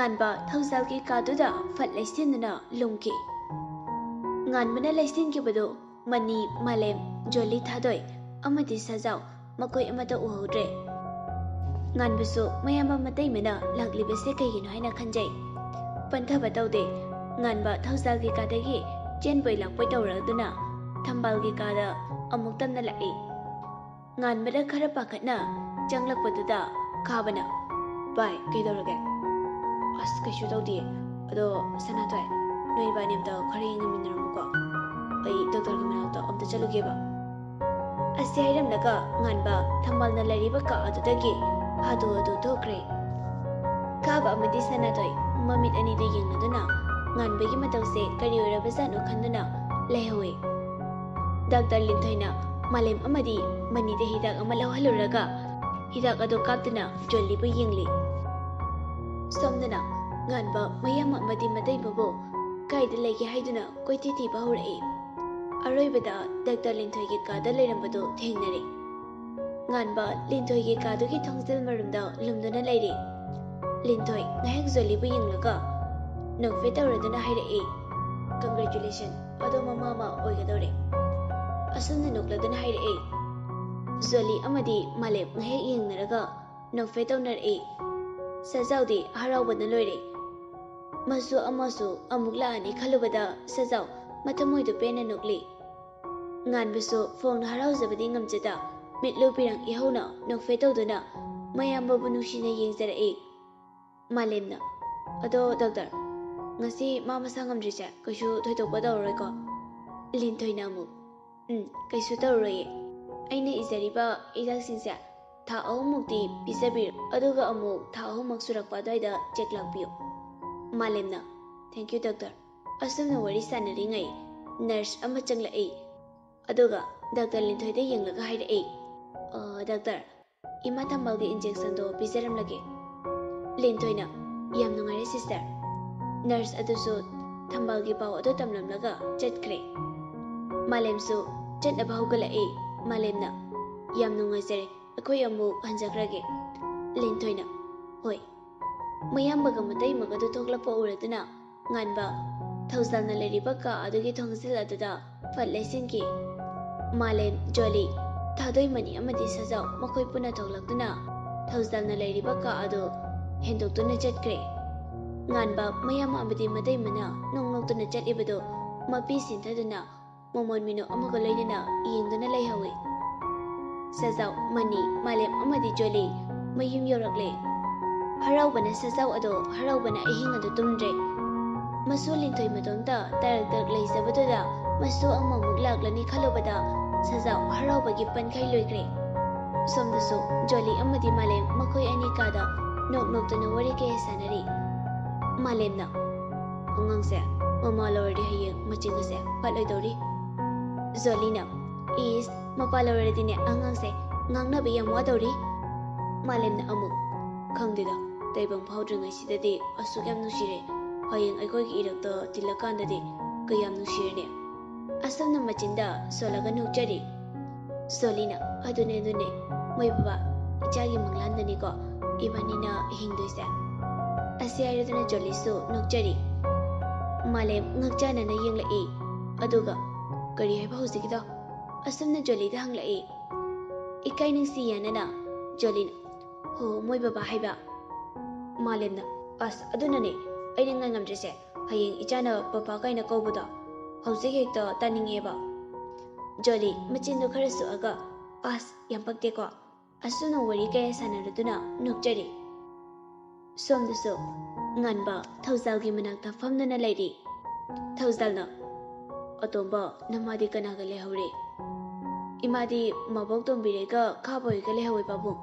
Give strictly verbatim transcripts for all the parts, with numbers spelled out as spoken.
ꯉꯥꯟꯕ ꯊꯧꯖꯥꯜꯒꯤ ꯀꯥꯗꯨꯗ ꯐꯠ ꯂꯩꯁꯤꯟꯗꯨꯅ ꯂꯨꯝꯈꯤ꯫ ꯉꯥꯟꯕꯅ ꯂꯩꯁꯤꯟꯈꯤꯕꯗꯨ ꯃꯅꯤ, ꯃꯥꯂꯦꯝ, ꯖꯣꯂꯤ, ꯊꯥꯗꯣꯏ ꯑꯃꯗꯤ ꯁꯖꯥꯎ ꯃꯈꯣꯏ ꯑꯃꯠꯇ ꯎꯍꯧꯗ꯭ꯔꯦ꯫ ꯉꯥꯟꯕꯁꯨ ꯃꯌꯥꯝꯕ ꯃꯇꯩꯃꯅ ꯂꯥꯛꯂꯤꯕꯁꯦ ꯀꯩꯒꯤꯅꯣ ꯍꯥꯏꯅ ꯈꯟꯖꯩ꯫ ꯄꯟꯊꯕ ꯇꯧꯗꯦ꯫ ꯉꯥꯟꯕ ꯊꯧꯖꯥꯜꯒꯤ ꯀꯥꯗꯒꯤ ꯆꯦꯟꯕꯣꯏ ꯂꯥꯛꯄꯣꯏ ꯇꯧꯔꯗꯨꯅ ꯊꯝꯕꯥꯜꯒꯤ ꯀꯥꯗ ꯑꯃꯨꯛ ꯇꯝꯅ ꯂꯥꯛꯏ꯫ ꯉꯥꯟꯕꯗ ꯈꯔ ꯄꯥꯈꯠꯅ ꯆꯪꯂꯛꯄꯗꯨꯗ ꯀꯥꯕꯅ, "ꯚꯥꯏ, ꯀꯩꯗꯧꯔꯒꯦ?" "ꯑꯁ, ꯀꯩꯁꯨ ꯇꯧꯗꯤꯌꯦ꯫ ꯑꯗꯣ ꯁꯅꯥꯊꯣꯏ, ꯅꯣꯏ ꯏꯕꯥꯅꯤ ꯑꯝꯇ ꯈꯔ ꯌꯦꯡꯃꯤꯟꯅꯔꯝꯃꯨꯀꯣ꯫ ꯑꯩ ꯗꯣꯛꯇꯔꯒꯤ ꯃꯅꯥꯛꯇ ꯑꯝꯇ ꯆꯠꯂꯨꯒꯦꯕ꯫" ꯑꯁꯤ ꯍꯥꯏꯔꯝꯂꯒ ꯉꯥꯟꯕ ꯊꯝꯕꯥꯜꯅ ꯂꯩꯔꯤꯕ ꯀꯥ ꯑꯗꯨꯗꯒꯤ ꯍꯥꯗꯨ ꯍꯥꯗꯨ ꯊꯣꯛꯈ꯭ꯔꯦ꯫ ꯀꯥꯕ ꯑꯃꯗꯤ ꯁꯅꯥꯊꯣꯏ ꯃꯃꯤꯠ ꯑꯅꯤꯗꯨ ꯌꯦꯡꯅꯗꯨꯅ ꯉꯥꯟꯕꯒꯤ ꯃꯇꯧꯁꯦ ꯀꯔꯤ ꯑꯣꯏꯔꯕꯖꯥꯠꯅꯣ ꯈꯟꯗꯨꯅ ꯂꯩꯍꯧꯏ꯫ ꯗꯥꯛꯇꯔ ꯂꯤꯟꯊꯣꯏꯅ ꯃꯥꯂꯦꯝ ꯑꯃꯗꯤ ꯃꯅꯤꯗ ꯍꯤꯗꯥꯛ ꯑꯃ ꯂꯧꯍꯜꯂꯨꯔꯒ ꯍꯤꯗꯥꯛ ꯑꯗꯨ ꯀꯥꯞꯇꯨꯅ ꯖꯣꯂꯤꯕꯨ ꯌꯦꯡꯂꯤ꯫ ꯁꯣꯝꯗꯅ ꯉꯥꯟꯕ ꯃꯌꯥꯝ ꯑꯃꯗꯤ ꯃꯇꯩꯕꯕꯨ ꯀꯥꯏꯗ ꯂꯩꯒꯦ ꯍꯥꯏꯗꯨꯅ ꯀꯣꯏꯊꯤ ꯊꯤꯕ ꯍꯧꯔꯛꯏ꯫ ꯑꯔꯣꯏꯕꯗ ꯗꯥꯛꯇꯔ ꯂꯤꯟꯊꯣꯏꯒꯤ ꯀꯥꯗ ꯂꯩꯔꯝꯕꯗꯨ ꯊꯦꯡꯅꯔꯦ꯫ ꯉꯥꯟꯕ ꯂꯤꯟꯊꯣꯏꯒꯤ ꯀꯥꯗꯨꯒꯤ ꯊꯣꯡꯖꯤꯜ ꯃꯔꯨꯝꯗ ꯂꯨꯝꯗꯨꯅ ꯂꯩꯔꯤ꯫ ꯂꯤꯟꯊꯣꯏ ꯉꯥꯏꯍꯥꯛ ꯖꯣꯂꯤꯕꯨ ꯌꯦꯡꯂꯒ ꯅꯣꯛꯐꯦꯠ ꯇꯧꯔꯗꯨꯅ ꯍꯥꯏꯔꯛꯏ, "Congratulation, ꯑꯗꯣ ꯃꯃꯥ ꯑꯃ ꯑꯣꯏꯒꯗꯧꯔꯦ꯫" ꯑꯁꯨꯝꯅ ꯅꯣꯛꯂꯗꯨꯅ ꯍꯥꯏꯔꯛꯏ꯫ ꯖꯣꯂꯤ ꯑꯃꯗꯤ ꯃꯥꯂꯦꯝ ꯉꯥꯏꯍꯥꯛ ꯌꯦꯡꯅꯔꯒ ꯅꯣꯛꯐꯦꯠ ꯇꯧꯅꯔꯛꯏ꯫ ꯁꯖꯥꯎꯗꯤ ꯍꯔꯥꯎꯕꯅ ꯂꯣꯏꯔꯦ꯫ ꯃꯆꯨ ꯑꯃꯁꯨ ꯑꯃꯨꯛ ꯂꯥꯛꯑꯅꯤ ꯈꯜꯂꯨꯕꯗ ꯁꯖꯥꯎ ꯃꯊꯃꯣꯏꯗꯨ ꯄꯦꯟꯅ ꯅꯣꯛꯂꯤ꯫ ꯉꯥꯟꯕꯁꯨ ꯐꯣꯡꯅ ꯍꯔꯥꯎꯖꯕꯗꯤ ꯉꯝꯖꯗ ꯃꯤꯠꯂꯨ ꯄꯤꯔꯪ ꯏꯍꯧꯅ ꯅꯣꯛꯐꯦꯠ ꯇꯧꯗꯨꯅ ꯃꯌꯥꯝꯕꯕꯨ ꯅꯨꯡꯁꯤꯅ ꯌꯦꯡꯖꯔꯛꯏ꯫ ꯃꯥꯂꯦꯝꯅ, "ꯑꯗꯣ ꯗꯣꯛꯇꯔ, ꯉꯁꯤ ꯃꯥ ꯃꯁꯥ ꯉꯝꯗ꯭ꯔꯤꯁꯦ ꯀꯩꯁꯨ ꯊꯣꯏꯗꯣꯛꯄ ꯇꯧꯔꯔꯣꯏꯀꯣ?" ꯂꯤꯟꯊꯣꯏꯅ ꯑꯃꯨꯛ, "ꯎꯝ, ꯀꯩꯁꯨ ꯇꯧꯔꯔꯣꯏꯌꯦ꯫ ꯑꯩꯅ ꯏꯖꯔꯤꯕ ꯍꯤꯗꯥꯛꯁꯤꯡꯁꯦ ꯊꯥ ꯑꯍꯨꯝꯃꯨꯛꯇꯤ ꯄꯤꯖꯕꯤꯔꯣ, ꯑꯗꯨꯒ ꯑꯃꯨꯛ ꯊꯥ ꯑꯍꯨꯝꯃꯛ ꯁꯨꯔꯛꯄ ꯑꯗꯨꯋꯥꯏꯗ ꯆꯦꯛ ꯂꯥꯛꯄꯤꯌꯨ꯫" ꯃꯥꯂꯦꯝꯅ, "Thank you, ꯗꯣꯛꯇꯔ꯫" ꯑꯁꯨꯝꯅ ꯋꯥꯔꯤ ꯁꯥꯟꯅꯔꯤꯉꯩ ꯅꯔꯁ ꯑꯃ ꯆꯪꯂꯛꯏ꯫ ꯑꯗꯨꯒ ꯗꯥꯛꯇꯔ ꯂꯤꯟꯊꯣꯏꯗ ꯌꯦꯡꯂꯒ ꯍꯥꯏꯔꯛꯏ, "ꯑ, ꯗꯥꯛꯇꯔ, ꯏꯃꯥ ꯊꯝꯕꯥꯜꯒꯤ ꯏꯟꯖꯦꯛꯁꯟꯗꯣ ꯄꯤꯖꯔꯝꯂꯒꯦ꯫" ꯂꯤꯟꯊꯣꯏꯅ, "ꯌꯥꯝ ꯅꯨꯡꯉꯥꯏꯔꯦ ꯁꯤꯁꯇꯔ꯫" ꯅꯔꯁ ꯑꯗꯨꯁꯨ ꯊꯝꯕꯥꯜꯒꯤ ꯄꯥꯎ ꯑꯗꯨ ꯇꯝꯂꯝꯂꯒ ꯆꯠꯈ꯭ꯔꯦ꯫ ꯃꯥꯂꯦꯝꯁꯨ ꯆꯠꯅꯕ ꯍꯧꯒꯠꯂꯛꯏ꯫ ꯃꯥꯂꯦꯝꯅ, "ꯌꯥꯝ ꯅꯨꯡꯉꯥꯏꯖꯔꯦ, ꯑꯩꯈꯣꯏ ꯑꯃꯨꯛ ꯍꯟꯖꯈ꯭ꯔꯒꯦ꯫" ꯂꯤꯟꯊꯣꯏꯅ, "ꯍꯣꯏ꯫" ꯃꯌꯥꯝꯕꯒ ꯃꯇꯩꯃꯒꯗꯨ ꯊꯣꯛꯂꯛꯄ ꯎꯔꯗꯨꯅ ꯉꯥꯟꯕ ꯊꯧꯖꯥꯜꯅ ꯂꯩꯔꯤꯕ ꯀꯥ ꯑꯗꯨꯒꯤ ꯊꯣꯡꯖꯤꯜ ꯑꯗꯨꯗ ꯐꯠ ꯂꯩꯁꯤꯟꯈꯤ꯫ ꯃꯥꯂꯦꯝ, ꯖꯣꯂꯤ, ꯊꯥꯗꯣꯏꯃꯅꯤ ꯑꯃꯗꯤ ꯁꯖꯥꯎ ꯃꯈꯣꯏ ꯄꯨꯟꯅ ꯊꯣꯛꯂꯛꯇꯨꯅ ꯊꯧꯖꯥꯜꯅ ꯂꯩꯔꯤꯕ ꯀꯥ ꯑꯗꯨ ꯍꯦꯟꯗꯣꯛꯇꯨꯅ ꯆꯠꯈ꯭ꯔꯦ꯫ ꯉꯥꯟꯕ ꯃꯌꯥꯝ ꯑꯃꯗꯤ ꯃꯇꯩꯃꯅ ꯅꯣꯛ ꯅꯣꯛꯇꯨꯅ ꯆꯠꯂꯤꯕꯗꯨ ꯃꯄꯤ ꯁꯤꯟꯊꯗꯨꯅ ꯃꯃꯣꯟ ꯃꯤꯅꯣꯛ ꯑꯃꯒ ꯂꯣꯏꯅꯅ ꯌꯦꯡꯗꯨꯅ ꯂꯩꯍꯧꯏ꯫ ꯁꯖꯥꯎ, ꯃꯅꯤ, ꯃꯥꯂꯦꯝ ꯑꯃꯗꯤ ꯖꯣꯂꯤ ꯃꯌꯨꯝ ꯌꯧꯔꯛꯂꯦ꯫ ꯍꯔꯥꯎꯕꯅ ꯁꯖꯥꯎ ꯑꯗꯣ ꯍꯔꯥꯎꯕꯅ ꯑꯍꯤꯡ ꯑꯗꯨ ꯇꯨꯝꯗ꯭ꯔꯦ꯫ ꯃꯁꯨ ꯂꯤꯟꯊꯣꯏ ꯃꯇꯣꯝꯇ ꯇꯔꯛ ꯇꯔꯛ ꯂꯩꯖꯕꯗꯨꯗ ꯃꯁꯨ ꯑꯃꯃꯨꯛ ꯂꯥꯛꯂꯅꯤ ꯈꯜꯂꯨꯕꯗ ꯁꯖꯥꯎ ꯍꯔꯥꯎꯕꯒꯤ ꯄꯟꯈꯩ ꯂꯣꯏꯈ꯭ꯔꯦ꯫ ꯁꯣꯝꯗꯁꯨ ꯖꯣꯂꯤ ꯑꯃꯗꯤ ꯃꯥꯂꯦꯝ ꯃꯈꯣꯏ ꯑꯅꯤ ꯀꯥꯗ ꯅꯣꯛ ꯅꯣꯛꯇꯨꯅ ꯋꯥꯔꯤ ꯀꯌꯥ ꯁꯥꯟꯅꯔꯤ꯫ ꯃꯥꯂꯦꯝꯅ, "ꯑꯉꯥꯡꯁꯦ ꯃꯃꯥ ꯂꯧꯔꯗꯤ ꯍꯌꯦꯡ ꯃꯆꯤꯟꯒꯁꯦ ꯐꯠꯂꯣꯏꯗꯧꯔꯤ꯫" ꯖꯣꯂꯤꯅ, "ꯏꯁ, ꯃꯄꯥ ꯂꯧꯔꯗꯤꯅꯦ ꯑꯉꯥꯡꯁꯦ ꯉꯥꯡꯅꯕ ꯌꯥꯝ ꯋꯥꯗꯧꯔꯤ꯫" ꯃꯥꯂꯦꯝꯅ ꯑꯃꯨꯛ, "ꯈꯪꯗꯦꯗ, ꯇꯥꯏꯕꯪ ꯐꯥꯎꯗ꯭ꯔꯤꯉꯩꯁꯤꯗꯗꯤ ꯑꯁꯨꯛ ꯌꯥꯝ ꯅꯨꯡꯁꯤꯔꯦ, ꯍꯌꯦꯡ ꯑꯩꯈꯣꯏꯒꯤ ꯏꯔꯛꯇ ꯇꯤꯜꯂꯀꯥꯟꯗꯗꯤ ꯀꯌꯥꯝ ꯅꯨꯡꯁꯤꯔꯅꯤ?" ꯑꯁꯣꯝꯅ ꯃꯆꯤꯟꯗ ꯁꯣꯜꯂꯒ ꯅꯣꯛꯆꯔꯤ꯫ ꯖꯣꯂꯤꯅ, "ꯑꯗꯨꯅꯦ, ꯑꯗꯨꯅꯦ, ꯃꯣꯏ ꯕꯕꯥ, ꯏꯆꯥꯒꯤ ꯃꯪꯂꯥꯟꯗꯅꯤꯀꯣ ꯏꯕꯥꯅꯤꯅ ꯍꯤꯡꯗꯣꯏꯁꯦ꯫" ꯑꯁꯤ ꯍꯥꯏꯔꯗꯨꯅ ꯖꯣꯂꯤꯁꯨ ꯅꯣꯛꯆꯔꯤ꯫ ꯃꯥꯂꯦꯝ ꯉꯛꯆꯥꯅꯅ ꯌꯦꯡꯂꯛꯏ꯫ ꯑꯗꯨꯒ, "ꯀꯔꯤ ꯍꯥꯏꯕ ꯍꯧꯖꯤꯛꯀꯤꯗꯣ?" ꯑꯁꯨꯝꯅ ꯖꯣꯂꯤꯗ ꯍꯪꯂꯛꯏ꯫ ꯏꯀꯥꯏ ꯅꯨꯡꯁꯤ ꯌꯥꯅꯅ ꯖꯣꯂꯤꯅ, "ꯍꯣ, ꯃꯣꯏ ꯕꯕꯥ ꯍꯥꯏꯕ꯫" ꯃꯥꯂꯦꯝꯅ, "ꯑꯁ, ꯑꯗꯨꯅꯅꯦ ꯑꯩꯅ ꯉꯥꯏꯉꯝꯗ꯭ꯔꯤꯁꯦ, ꯍꯌꯦꯡ ꯏꯆꯥꯅ ꯄꯄꯥ ꯀꯥꯏꯅ ꯀꯧꯕꯗꯣ ꯍꯧꯖꯤꯛ ꯍꯦꯛꯇ ꯇꯥꯅꯤꯡꯉꯦꯕ꯫" ꯖꯣꯂꯤ ꯃꯆꯤꯟꯗꯣ ꯈꯔ ꯁꯨꯛꯑꯒ, "ꯑꯁ, ꯌꯥꯝ ꯄꯛꯇꯦꯀꯣ꯫" ꯑꯁꯨꯝꯅ ꯋꯥꯔꯤ ꯀꯌꯥ ꯁꯥꯟꯅꯔꯗꯨꯅ ꯅꯣꯛꯆꯔꯤ꯫ ꯁꯣꯝꯗꯁꯨ ꯉꯥꯟꯕ ꯊꯧꯖꯥꯜꯒꯤ ꯃꯅꯥꯛꯇ ꯐꯝꯗꯨꯅ ꯂꯩꯔꯤ꯫ ꯊꯧꯖꯥꯜꯅ, "ꯑꯇꯣꯝꯕ, ꯅꯃꯥꯗꯤ ꯀꯅꯥꯒ ꯂꯩꯍꯧꯔꯦ?" "ꯏꯃꯥꯗꯤ ꯃꯕꯣꯛ ꯇꯣꯝꯕꯤꯔꯩꯒ ꯈꯥꯕ ꯍꯣꯏꯒ ꯂꯩꯍꯧꯋꯦ ꯄꯥꯕꯨꯡ꯫"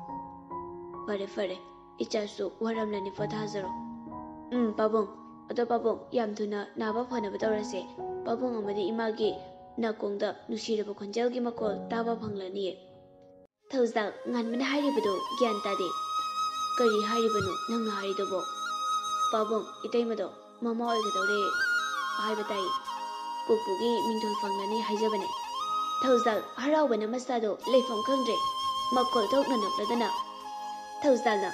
"ꯐꯔꯦ, ꯐꯔꯦ, ꯏꯆꯥꯁꯨ ꯋꯥꯔꯝꯂꯅꯤ, ꯄꯣꯊꯥꯖꯔꯣ꯫" "ꯎꯝ, ꯄꯥꯕꯨꯡ꯫ ꯑꯗꯣ ꯄꯥꯕꯨꯡ, ꯌꯥꯝ ꯊꯨꯅ ꯅꯥꯕ ꯐꯅꯕ ꯇꯧꯔꯁꯦ꯫ ꯄꯥꯕꯨꯡ ꯑꯃꯗꯤ ꯏꯃꯥꯒꯤ ꯅꯥꯀꯣꯡꯗ ꯅꯨꯡꯁꯤꯔꯕ ꯈꯣꯟꯖꯦꯜꯒꯤ ꯃꯈꯣꯜ ꯇꯥꯕ ꯐꯪꯂꯅꯤꯌꯦ꯫" ꯊꯧꯖꯥꯜ ꯉꯥꯟꯕꯅ ꯍꯥꯏꯔꯤꯕꯗꯨ ꯒ꯭ꯌꯥꯟ ꯇꯥꯗꯦ꯫ "ꯀꯔꯤ ꯍꯥꯏꯔꯤꯕꯅꯣ ꯅꯪꯅ ꯍꯥꯏꯔꯤꯗꯨꯕꯣ?" "ꯄꯥꯕꯨꯡ, ꯏꯇꯩꯃꯗꯣ ꯃꯃꯥ ꯑꯣꯏꯒꯗꯧꯔꯦ ꯍꯥꯏꯕ ꯇꯥꯏ꯫ ꯄꯨꯄꯨꯒꯤ ꯃꯤꯡꯊꯣꯜ ꯐꯪꯂꯅꯤ ꯍꯥꯏꯖꯕꯅꯦ꯫" ꯊꯧꯖꯥꯜ ꯍꯔꯥꯎꯕꯅ ꯃꯁꯥꯗꯣ ꯂꯩꯐꯝ ꯈꯪꯗ꯭ꯔꯦ꯫ ꯃꯈꯣꯜ ꯊꯣꯛꯅ ꯅꯣꯛꯂꯗꯅ ꯊꯧꯖꯥꯜꯅ,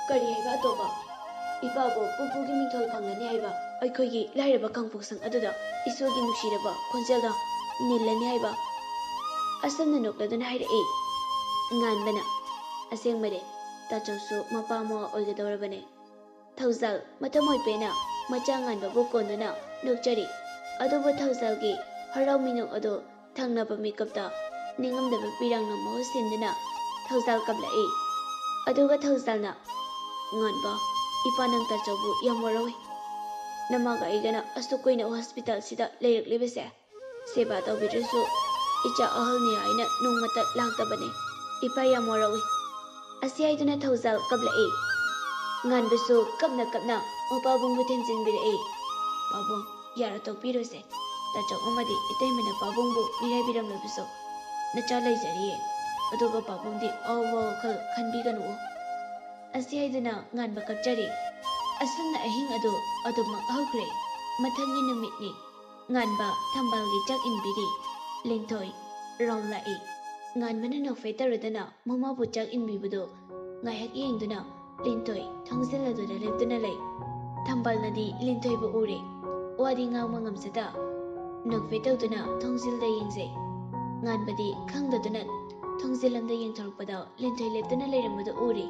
"ꯀꯔꯤ ꯍꯥꯏꯕ ꯑꯇꯣꯝꯕ?" ꯏꯄꯥꯕꯨ ꯄꯨꯄꯨꯒꯤ ꯃꯤꯡꯊꯣꯜ ꯐꯪꯂꯅꯤ ꯍꯥꯏꯕ, ꯑꯩꯈꯣꯏꯒꯤ ꯂꯥꯏꯔꯕ ꯀꯥꯡꯄꯣꯛꯁꯪ ꯑꯗꯨꯗ ꯏꯁꯣꯔꯒꯤ ꯅꯨꯡꯁꯤꯔꯕ ꯈꯣꯟꯖꯦꯜꯗꯣ ꯅꯤꯜꯂꯅꯤ ꯍꯥꯏꯕ꯫ ꯑꯁꯨꯝꯅ ꯅꯣꯛꯂꯗꯨꯅ ꯍꯥꯏꯔꯛꯏ꯫ ꯉꯥꯟꯕꯅ, "ꯑꯁꯦꯡꯕꯅꯦ, ꯇꯥꯆꯧꯁꯨ ꯃꯄꯥ ꯃꯋꯥ ꯑꯣꯏꯒꯗꯧꯔꯕꯅꯦ꯫" ꯊꯧꯖꯥꯜ ꯃꯊꯃꯣꯏ ꯄꯦꯟꯅ ꯃꯆꯥ ꯉꯥꯟꯕꯕꯨ ꯀꯣꯟꯗꯨꯅ ꯅꯣꯛꯆꯔꯤ꯫ ꯑꯗꯨꯕꯨ ꯊꯧꯖꯥꯜꯒꯤ ꯍꯔꯥꯎ ꯃꯤꯅꯣꯛ ꯑꯗꯨ ꯊꯪꯅꯕ ꯃꯤꯀꯨꯞꯇ ꯅꯤꯡꯉꯝꯗꯕ ꯄꯤꯔꯥꯡꯅ ꯃꯍꯨꯠ ꯁꯤꯟꯗꯨꯅ ꯊꯧꯖꯥꯜ ꯀꯞꯂꯛꯏ꯫ ꯑꯗꯨꯒ ꯊꯧꯖꯥꯜꯅ, "ꯉꯥꯟꯕ, ꯏꯄꯥ ꯅꯪ ꯇꯥꯆꯧꯕꯨ ꯌꯥꯝ ꯋꯥꯔꯧꯏ꯫ ꯅꯃꯥꯒ ꯑꯩꯒꯅ ꯑꯁꯨꯛ ꯀꯨꯏꯅ ꯍꯣꯁꯄꯤꯇꯥꯜꯁꯤꯗ ꯂꯩꯔꯛꯂꯤꯕꯁꯦ, ꯁꯦꯕꯥ ꯇꯧꯕꯤꯗ꯭ꯔꯁꯨ ꯏꯆꯥ ꯑꯍꯜꯅꯤ ꯍꯥꯏꯅ ꯅꯣꯡꯃꯇ ꯂꯥꯛꯇꯕꯅꯤ꯫ ꯏꯄꯥ ꯌꯥꯝ ꯋꯥꯔꯧꯏ꯫" ꯑꯁꯤ ꯍꯥꯏꯗꯨꯅ ꯊꯧꯖꯥꯜ ꯀꯞꯂꯛꯏ꯫ ꯉꯥꯟꯕꯁꯨ ꯀꯞꯅ ꯀꯞꯅ ꯃꯄꯥꯕꯨꯡꯕꯨ ꯊꯦꯝꯖꯤꯟꯕꯤꯔꯛꯏ꯫ "ꯄꯥꯕꯨꯡ, ꯌꯥꯔꯣ ꯇꯣꯛꯄꯤꯔꯣꯁꯦ꯫ ꯇꯥꯆꯧ ꯑꯃꯗꯤ ꯏꯇꯩꯃꯅ ꯄꯥꯕꯨꯡꯕꯨ ꯃꯤꯔꯥꯏꯕꯤꯔꯝꯂꯕꯁꯨ ꯅꯆꯥ ꯂꯩꯖꯔꯤꯌꯦ꯫ ꯑꯗꯨꯒ ꯄꯥꯕꯨꯡꯗꯤ ꯑꯋꯥꯕ ꯋꯥꯈꯜ ꯈꯟꯕꯤꯒꯅꯨꯑꯣ꯫" ꯑꯁꯤ ꯍꯥꯏꯗꯨꯅ ꯉꯥꯟꯕ ꯀꯞꯆꯔꯤ꯫ ꯑꯁꯨꯝꯅ ꯑꯍꯤꯡ ꯑꯗꯨ ꯑꯗꯨꯃꯛ ꯍꯧꯈ꯭ꯔꯦ꯫ ꯃꯊꯪꯒꯤ ꯅꯨꯃꯤꯠꯅꯤ꯫ ꯉꯥꯟꯕ ꯊꯝꯕꯥꯜꯒꯤ ꯆꯥꯛ ꯏꯟꯕꯤꯔꯤ꯫ ꯂꯤꯟꯊꯣꯏ ꯔꯥꯎꯟ ꯂꯥꯛꯏ꯫ ꯉꯥꯟꯕꯅ ꯅꯣꯛꯐꯦꯠ ꯇꯧꯔꯗꯨꯅ ꯃꯃꯥꯕꯨ ꯆꯥꯛ ꯏꯟꯕꯤꯕꯗꯨ ꯉꯥꯏꯍꯥꯛ ꯌꯦꯡꯗꯨꯅ ꯂꯤꯟꯊꯣꯏ ꯊꯣꯡꯖꯤꯜ ꯑꯗꯨꯗ ꯂꯦꯞꯇꯨꯅ ꯂꯩ꯫ ꯊꯝꯕꯥꯜꯅꯗꯤ ꯂꯤꯟꯊꯣꯏꯕꯨ ꯎꯔꯦ꯫ ꯋꯥꯗꯤ ꯉꯥꯡꯕ ꯉꯝꯖꯗ ꯅꯣꯛꯐꯦꯠ ꯇꯧꯗꯨꯅ ꯊꯣꯡꯖꯤꯜꯗ ꯌꯦꯡꯖꯩ꯫ ꯉꯥꯟꯕꯗꯤ ꯈꯪꯗꯗꯨꯅ ꯊꯣꯡꯖꯤꯜ ꯂꯝꯗ ꯌꯦꯡꯊꯣꯔꯛꯄꯗ ꯂꯤꯟꯊꯣꯏ ꯂꯦꯞꯇꯨꯅ ꯂꯩꯔꯝꯕꯗꯨ ꯎꯔꯦ꯫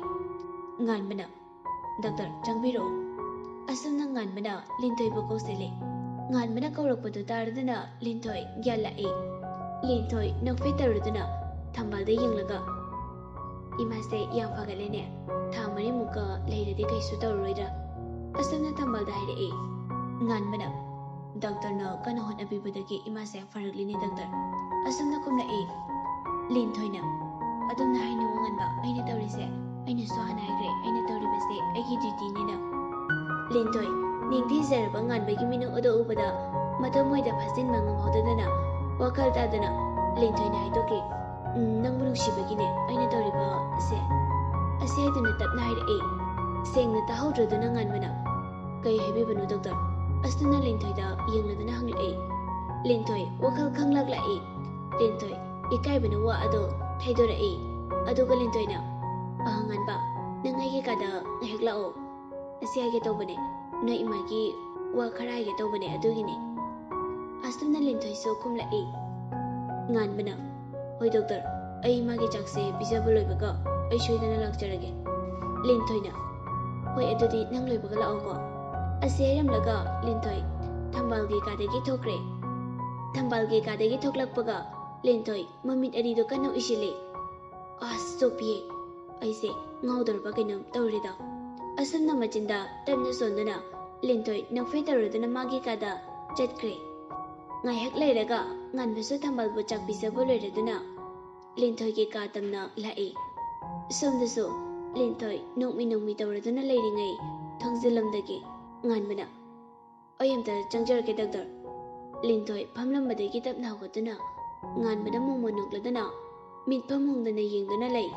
ꯉꯥꯟꯕꯅ, "ꯗꯥꯛꯇꯔ, ꯆꯪꯕꯤꯔꯛꯑꯣ꯫" ꯑꯁꯨꯝꯅ ꯉꯥꯟꯕꯅ ꯂꯤꯟꯊꯣꯏꯕꯨ ꯀꯧꯁꯤꯜꯂꯤ꯫ ꯉꯥꯟꯕꯅ ꯀꯧꯔꯛꯄꯗꯨ ꯇꯥꯔꯗꯨꯅ ꯂꯤꯟꯊꯣꯏ ꯒ꯭ꯌꯥꯟ ꯂꯥꯛꯏ꯫ ꯂꯤꯟꯊꯣꯏ ꯅꯣꯛꯐꯦꯠ ꯇꯧꯔꯗꯨꯅ ꯊꯝꯕꯥꯜꯗ ꯌꯦꯡꯂꯒ, "ꯏꯃꯥꯁꯦ ꯌꯥꯝ ꯐꯒꯠꯂꯦꯅꯦ꯫ ꯊꯥ ꯃꯔꯤꯃꯨꯛꯀ ꯂꯩꯔꯗꯤ ꯀꯩꯁꯨ ꯇꯧꯔꯔꯣꯏꯗ꯭ꯔꯥ?" ꯑꯁꯨꯝꯅ ꯊꯝꯕꯥꯜꯗ ꯍꯥꯏꯔꯛꯏ꯫ ꯉꯥꯟꯕꯅ, "ꯗꯥꯛꯇꯔꯅ ꯀꯟꯅ ꯍꯣꯠꯅꯕꯤꯕꯗꯒꯤ ꯏꯃꯥꯁꯦ ꯐꯔꯛꯂꯤꯅꯦ ꯗꯥꯛꯇꯔ꯫" ꯑꯁꯨꯝꯅ ꯈꯨꯝꯂꯛꯏ꯫ ꯂꯤꯟꯊꯣꯏꯅ, "ꯑꯗꯨꯝꯅ ꯍꯥꯏꯅꯨ ꯉꯥꯟꯕ, ꯑꯩꯅ ꯇꯧꯔꯤꯁꯦ꯫ ꯑꯩꯅꯁꯨ ꯍꯥꯟꯅ ꯍꯥꯏꯈ꯭ꯔꯦ, ꯑꯩꯅ ꯇꯧꯔꯤꯕꯁꯦ ꯑꯩꯒꯤ ꯗ꯭ꯌꯨꯇꯤꯅꯤꯅ꯫" ꯂꯤꯟꯊꯣꯏ ꯅꯤꯡꯊꯤꯖꯔꯕ ꯉꯥꯟꯕꯒꯤ ꯃꯤꯅꯣꯛ ꯑꯗꯨ ꯎꯕꯗ ꯃꯊꯃꯣꯏꯗ ꯐꯥꯖꯤꯟꯕ ꯉꯝꯍꯧꯗꯗꯨꯅ ꯋꯥꯈꯜ ꯇꯥꯗꯅ ꯂꯤꯟꯊꯣꯏꯅ ꯍꯥꯏꯗꯣꯛꯈꯤ, "ꯎꯝ, ꯅꯪꯕꯨ ꯅꯨꯡꯁꯤꯕꯒꯤꯅꯦ ꯑꯩꯅ ꯇꯧꯔꯤꯕꯁꯦ꯫" ꯑꯁꯤ ꯍꯥꯏꯗꯨꯅ ꯇꯞꯅ ꯍꯥꯏꯔꯛꯏ꯫ ꯁꯦꯡꯅ ꯇꯥꯍꯧꯗ꯭ꯔꯗꯨꯅ ꯉꯥꯟꯕꯅ, "ꯀꯩ ꯍꯥꯏꯕꯤꯕꯅꯣ ꯗꯣꯛꯇꯔ?" ꯑꯁꯨꯝꯅ ꯂꯤꯟꯊꯣꯏꯗ ꯌꯦꯡꯂꯗꯨꯅ ꯍꯪꯂꯛꯏ꯫ ꯂꯤꯟꯊꯣꯏ ꯋꯥꯈꯜ ꯈꯪꯂꯛ ꯂꯥꯛꯏ꯫ ꯂꯤꯟꯊꯣꯏ ꯏꯀꯥꯏꯕꯅ ꯋꯥ ꯑꯗꯣ ꯊꯩꯗꯣꯔꯛꯏ꯫ ꯑꯗꯨꯒ ꯂꯤꯟꯊꯣꯏꯅ, "ꯑꯍ ꯉꯥꯟꯕ, ꯅꯪ ꯑꯩꯒꯤ ꯀꯥꯗ ꯉꯥꯏꯍꯥꯛ ꯂꯥꯛꯑꯣ꯫" ꯑꯁꯤ ꯍꯥꯏꯒꯦ ꯇꯧꯕꯅꯦ, ꯅꯣꯏ ꯏꯃꯥꯒꯤ ꯋꯥ ꯈꯔ ꯍꯥꯏꯒꯦ ꯇꯧꯕꯅꯦ, ꯑꯗꯨꯒꯤꯅꯦ꯫ ꯑꯁꯨꯝꯅ ꯂꯤꯟꯊꯣꯏꯁꯨ ꯈꯨꯝꯂꯛꯏ꯫ ꯉꯥꯟꯕꯅ, "ꯍꯣꯏ ꯗꯣꯛꯇꯔ, ꯑꯩ ꯏꯃꯥꯒꯤ ꯆꯥꯛꯁꯦ ꯄꯤꯖꯕ ꯂꯣꯏꯕꯒ ꯑꯩ ꯁꯣꯏꯗꯅ ꯂꯥꯛꯆꯔꯒꯦ꯫" ꯂꯤꯟꯊꯣꯏꯅ, "ꯍꯣꯏ, ꯑꯗꯨꯗꯤ ꯅꯪ ꯂꯣꯏꯕꯒ ꯂꯥꯛꯑꯣꯀꯣ꯫" ꯑꯁꯤ ꯍꯥꯏꯔꯝꯂꯒ ꯂꯤꯟꯊꯣꯏ ꯊꯝꯕꯥꯜꯒꯤ ꯀꯥꯗꯒꯤ ꯊꯣꯛꯈ꯭ꯔꯦ꯫ ꯊꯝꯕꯥꯜꯒꯤ ꯀꯥꯗꯒꯤ ꯊꯣꯛꯂꯛꯄꯒ ꯂꯤꯟꯊꯣꯏ ꯃꯃꯤꯠ ꯑꯅꯤꯗꯨ ꯀꯟꯅ ꯎꯏꯁꯤꯜꯂꯤ꯫ "ꯑꯁ, ꯆꯣꯞꯄꯤꯌꯦ, ꯑꯩꯁꯦ ꯉꯥꯎꯗꯧꯔꯕ ꯀꯩꯅꯣꯝ ꯇꯧꯔꯦꯗ꯫" ꯑꯁꯨꯝꯅ ꯃꯆꯤꯟꯗ ꯇꯞꯅ ꯁꯣꯟꯗꯨꯅ ꯂꯤꯟꯊꯣꯏ ꯅꯣꯛꯐꯦ ꯇꯧꯔꯗꯨꯅ ꯃꯥꯒꯤ ꯀꯥꯗ ꯆꯠꯈ꯭ꯔꯦ꯫ ꯉꯥꯏꯍꯥꯛ ꯂꯩꯔꯒ ꯉꯥꯟꯕꯁꯨ ꯊꯝꯕꯥꯜꯕꯨ ꯆꯥꯛ ꯄꯤꯖꯕ ꯂꯣꯏꯔꯗꯨꯅ ꯂꯤꯟꯊꯣꯏꯒꯤ ꯀꯥ ꯇꯝꯅ ꯂꯥꯛꯏ꯫ ꯁꯣꯝꯗꯁꯨ ꯂꯤꯟꯊꯣꯏ ꯅꯣꯛꯃꯤ ꯅꯣꯛꯃꯤ ꯇꯧꯔꯗꯨꯅ ꯂꯩꯔꯤꯉꯩ ꯊꯣꯡꯖꯤꯜꯂꯝꯗꯒꯤ ꯉꯥꯟꯕꯅ, "ꯑꯩ ꯑꯝꯇ ꯆꯪꯖꯔꯛꯀꯦ ꯗꯣꯛꯇꯔ꯫" ꯂꯤꯟꯊꯣꯏ ꯐꯝꯂꯝꯕꯗꯒꯤ ꯇꯞꯅ ꯍꯧꯒꯠꯇꯨꯅ ꯉꯥꯟꯕꯅ ꯃꯣꯃꯣꯟ ꯅꯣꯛꯂꯗꯨꯅ ꯃꯤꯠꯐꯝ ꯍꯣꯡꯗꯅ ꯌꯦꯡꯗꯨꯅ ꯂꯩ꯫